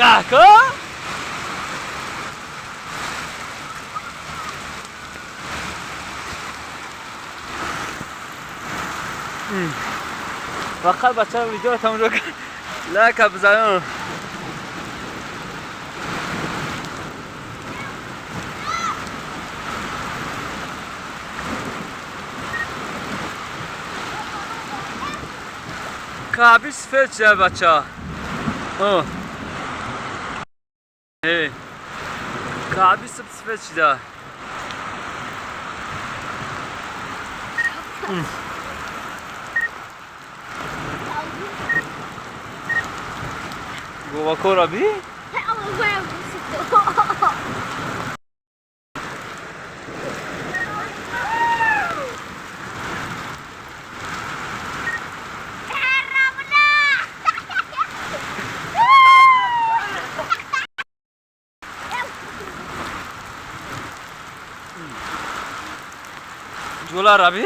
Нигоҳ кун. Фақат бача видео тамошо кун, лайка бизанон. Каби сифед шуда, бача. Каби сифед шуда. Говакора би? Ҷӯлара би?